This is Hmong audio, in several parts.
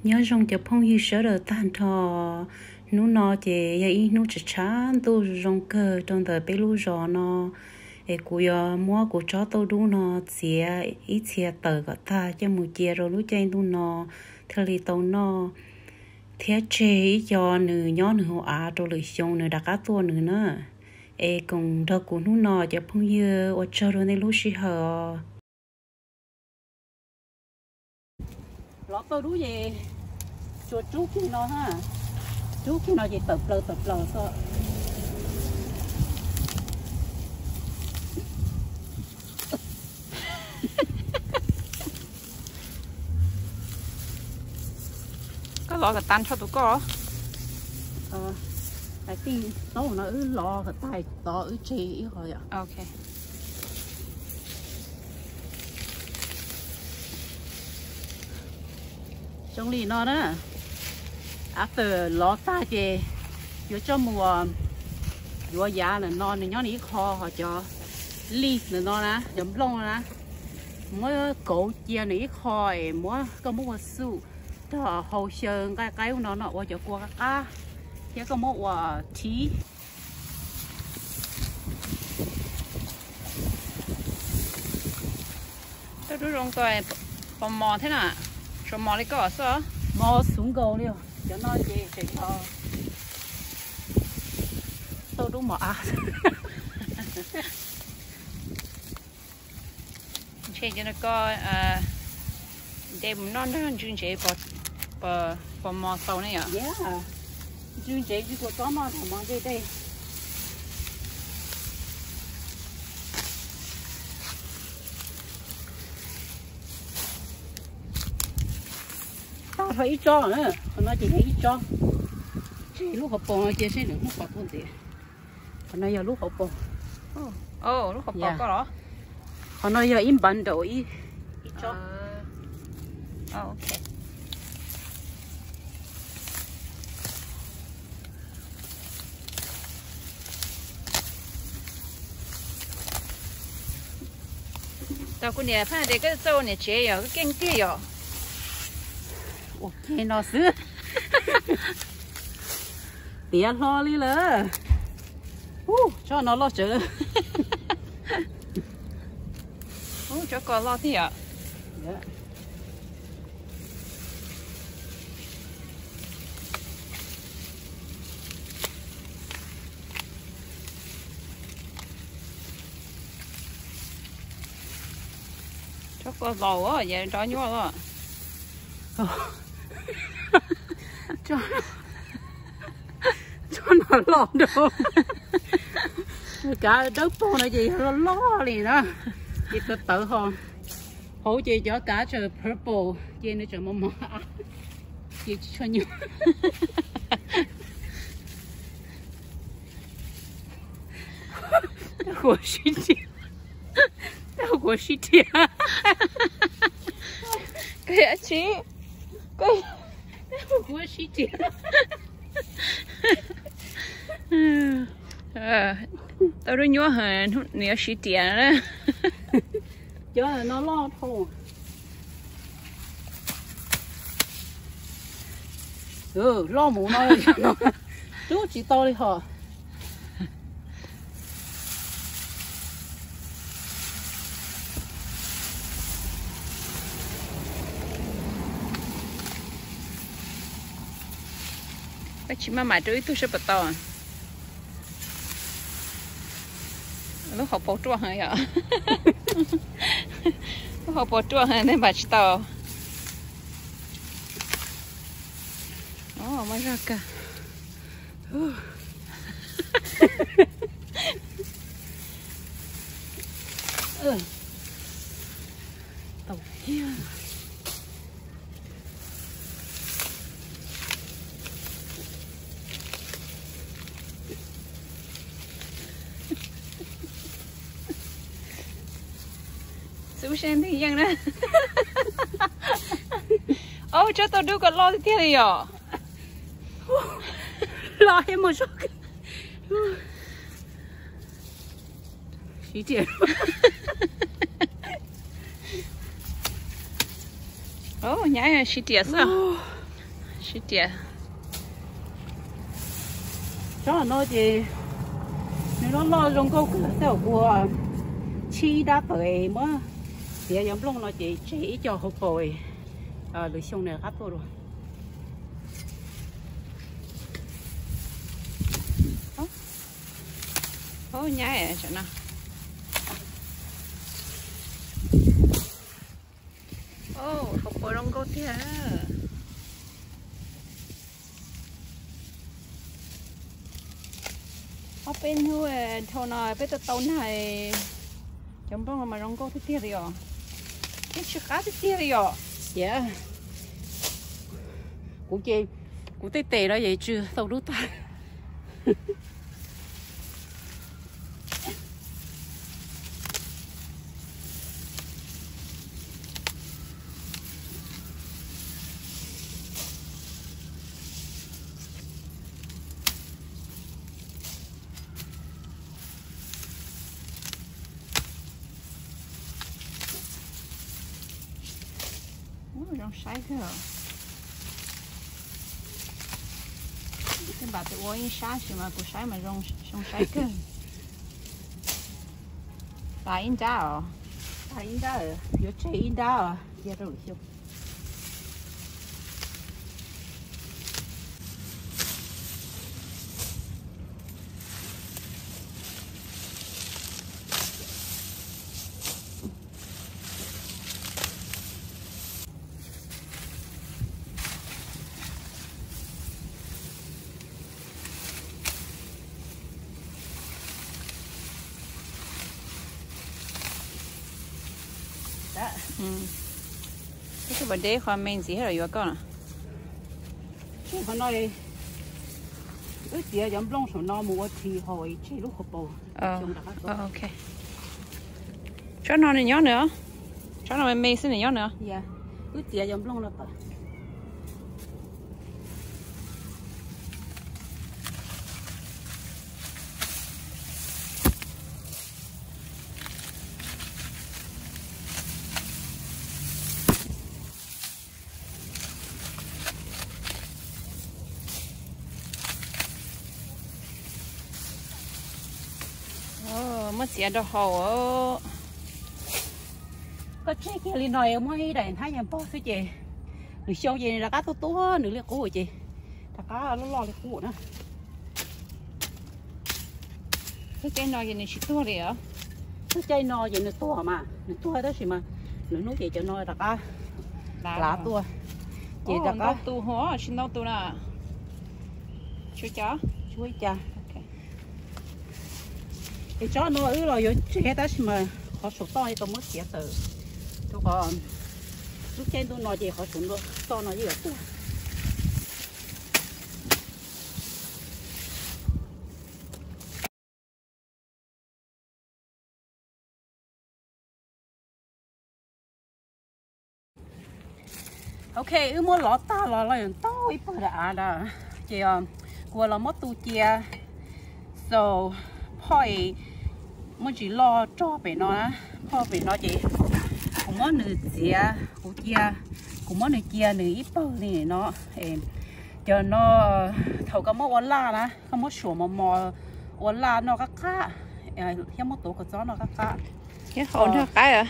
Nyob zoo cov phooj ywg sawv daws tag nrho. Hnub no ces yog ib hnub tshav tshav ntuj zoo kawg rau ntawm peb lub zos no, es kuv yuav muab kuv tsob tauj dub no txiav ib txhia tawm kom tag coj mus cia rau lub caij ntuj no thiaj li tau noj, thiab tseg ib co nws nyob nws hauv av rau lwm xyoo nws rov qab tuaj nws na. Es koom nrog kuv hnub no cov phooj ywg, ua tsaug rau nej lub sij hawm os. Lov tauj dub ces tsuas rub kiag no na, rub kiag no ces tawm plaws tawm plaws xwb. Koj lov kom tag nrho tus koj. I think no wb lov kom tag tod wb tseg ib qho yom. Zoo li no na, after lov tag ces yuav coj mus yuav yav ntawm no, nws nyob nws ib qho, ho cov leaf ntawm no na, cov nplooj na, muab kauv cia nws ib qho es muab, koj muab ua soup rau hauv xyaw nqaij qaib ub no no ua cov kua qab qab, thiab koj muab ua tea. Tauj dub zoo kawg, pos mos thiab na, tsuas mos li koj xwb. Mos xwb nkaus li, cov no ces tseem yog tauj dub mos av. Ntshe cov no koj de mus noj nrog ntsw ntsev pos mos tau ne yom. Ntsw ntsev ntsw kua txob noj thaum mos ntsej dej. Tag rau ib tsob na, qhov no ces yog ib tsob. Tseg lub hauv paus no cia seb nws muab pov tuaj ntev. Qhov no yog lub hauv paus. Lub hauv paus koj los? Qhov no yog ib npav nraum ib tsob. Tau kuv niam phaj tias koj txawj ua niam tsev yog koj keej tiag yom. Ua ke no xwb. Tiav hlo li lawm. Ub, tsob no loj tsawv. Ub, tsob ko loj tiag yom. Tsob ko laus, yog nrov nyuaj los. Tsob no loj nrau. Kav dawb paug no ces yog loj loj li na. Ces tawv tawv ho. Hauv ces cov kav tseem purple, ces nws tseem mos mos, ces tsis tshua nyuaj. Kuv sib riam. Kuv sib riam. Koj yog tsi? Kuv sib riam. Tau dub nyuab heev, nws yuav sib riam na. Cov no loj dhau. Loj mus no, rub tsis tau li hos. Koj tsis maj mam rub ib tug seb puas tau. Lub hauv paus ruaj heev yom. Lub hauv paus ruaj heev nej npam tsis tau. Muaj zog kawg. Tau kiag. Xub seb nteeg yeej na. Ob tsob tau dub ko loj tiag tiag li yom. Loj thiab muaj zog. Sib riam. Nyab sib riam xwb. Sib riam. Tsob no ces nws loj loj zoo nkauj kawg, tej zaum kuv tshib ib nrab tawm muab txiav cov nplooj no ces tseg ib co hauv paus, lwm xyoo nws qab tuaj dua. Nyab no. Hauv paus zoo nkauj tiag. Ob peb hnub dhau no peb tau tau nag, cov nplooj no mas zoo nkauj tiag tiag li os. Peb tsw qab tiag tiag li os. Kuv ces kuv tej tes no ces tsw tau dub tag. Ub, zoo saib kawg. Tej npam tus ua yeej sab sis mas kuv saib mas zoo saib kawg. Tas ib nrab os. Tas ib nrab, yuav tseg ib nrab os, cia rau lwm xyoo. Ib tug pas deb qhov me ntxiv los yuav koj na. Qhov no wb txiav cov nplooj saum no mus ua ris haus tseg lub hauv paus. Tsob no nws nyob nws, tsob no me me xwb nws nyob nws. Wb txiav cov nplooj no tawm. Muab txiav rau haus. Koj tseg kiag li no muab ib daim hnab nyob pog xwb ces lwm xyoo ces nws rov qab tuaj tuaj nws li qub ces rov qab loj loj li qub na. Lub caij no ces nws tsis tuag li os. Lub caij no ces nws tuag mas, nws tuag tab sis mas lwm hnub ces cov no rov qab lav tuaj. Ces rov qab tus huv, tsis ntau tus na. Tshuav cas? Tshuav ib cas. Es tsob no wb los yuav tseg tab sis mas qhov saum toj tau muab txiav tawm. Rau qhov lub caij ntuj no ces qhov saum toj no yeej yuav tuag. Ok, wb muab lov tag los los yuav ntau ib pawg daim av na. Ces kuv los muab tu cia. So, phoj muaj ntsis loj rog pem no na. Phoj pem no ces kuv muab nws txiav, kuv cia, kuv muab nws cia nws ib pawg li no. Cov no thaum koj muab ua laj na, koj muab suam mos mos ua laj noj qab qab, thiab muab tuav kua txob noj qab qab. Thiab hau noj qab.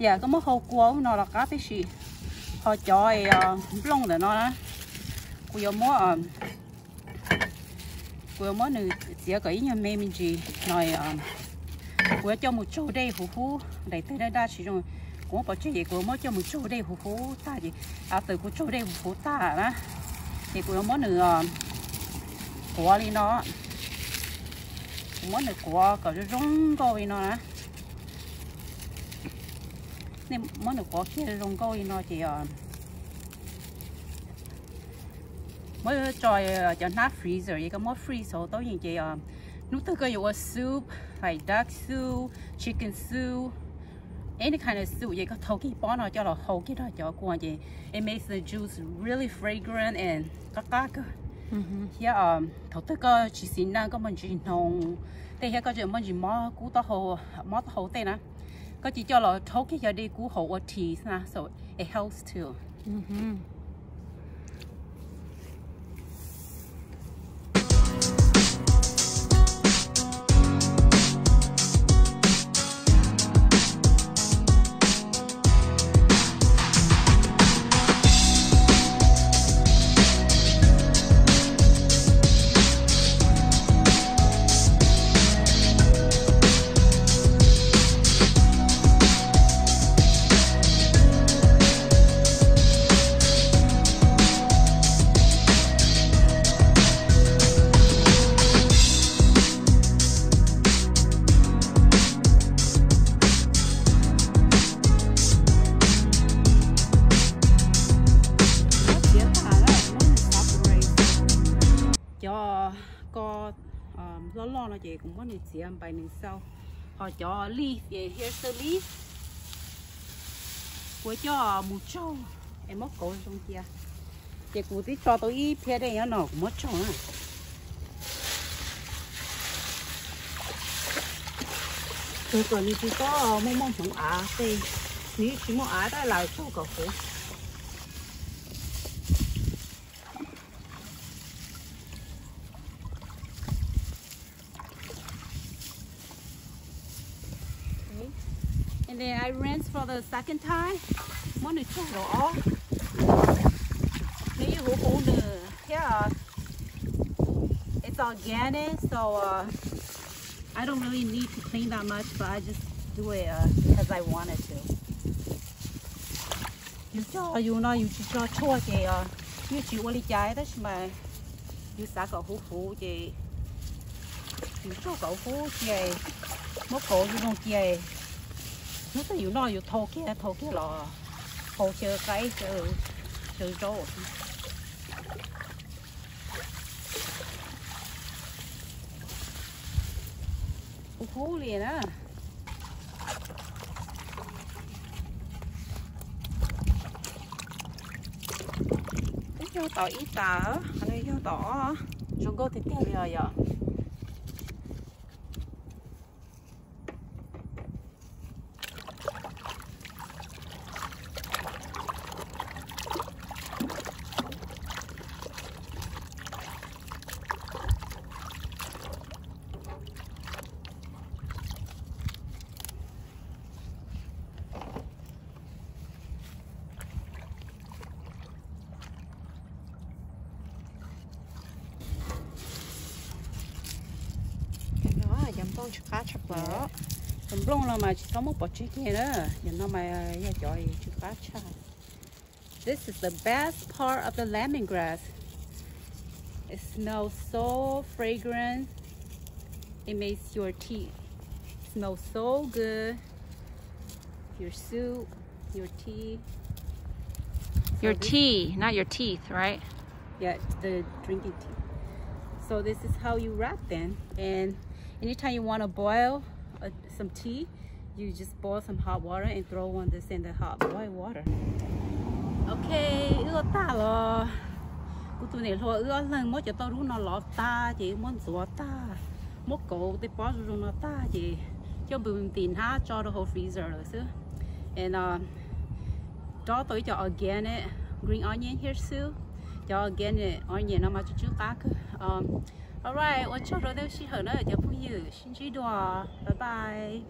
Yam koj muab hau kua ub no los qab tib si. Ho cov nplooj ntawm no na, kuv yuav muab, kuv yuav muab nws txiav kom ib nyuag me me ntsis no. Kuv yuav coj mus tsaug dej huv hub, daim tawg daj daj tsis zoo. Kuv muab pov tseg ces kuv yuav muab coj mus tsaug dej huv hub tag ces, after kuv tsaug dej huv hub tag na, ces kuv yuav muab nws quav li no. Kuv muab nws quav kom zoo zoo nkauj li no na. Nej muab nws quav kiag zoo nkauj li no ces muab tso cov hnab freezer es koj muab freeze hauv tub yees ces hnub twg koj yuav ua soup, like duck soup, chicken soup, any kind of soup ces koj thau kiag pob no coj los hau kiag rau cov kua ces it makes the juice really fragrant and qab qab kawg. Thiab thaum twg koj tsis xis neej koj muaj ntsis hnoos tej thiab koj tseem muaj ntsis mob kub taub hau, mob taub hau tej na, koj cia coj los rhaub kiag cov dej kub hauv ua tea na, so it helps too. Ua Cov ko loj loj no ces kuv muab nws txiav npaim nws xau, ho cov leaf ces here's the leaf. Kuv coj mus tsaug es muab kauv zoo cia. Ces kuv twb tso tau ib phiab dej nyob no kuv muab tsaug na. Tsuas kom nws tsis txhob muaj muaj hmoov av tej, nws yeej tsis muaj av tab lawv tsaug kom huv. And then I rinse for the second time. Muab nws tsaug rau ob. Nws yeej huv huv nws thiab. It's organic, so uh, I don't really need to clean that much, but I just do it uh, because I wanted to. Yus cog yus no yus tsis tso tshuaj ces yus tsis ua li cas tab sis mas yus xav kom huv huv ces yus tsaug kauv huv cia, muab kauv zoo cia. Hnub twg yus noj yus thau kiag thau kiag los hau xyaw qaib xyaw zaub. Huv huv li na. Twb yog tom ib tas, qhov no yog tom ob, zoo nkauj tiag tiag li os yom. Cov nplooj tsis qab tshaj plaws. Cov nplooj no mas tsis txhob muab pov tseg kiag na, cov no mas yog cov tsis qab tshaj. This is the best part of the lemongrass. It smells so fragrant. It makes your tea smell so good. Your soup, your tea. Your tea, not your teeth, right? Yeah, the drinking tea. So this is how you wrap them. And anytime you want to boil uh, some tea, you just boil some hot water and throw on this in the hot boil water. Ok, wb ua tag los. Kuv tus niam hluas wb ob leeg muab cov tauj rub no lov tag ces wb muab ntxuav tag, muab kauv tej pob zoo zoo no tag ces coj npws ntim hnab tso rau hauv freezer lawm xwb. And dob tau ib co organic green onion thiab xwb. Cov organic onion no mas tsw tsw qab kawg. Alright, ua tsaug rau nej sij hawm na cov phooj ywg, sib ntsib dua, bye bye.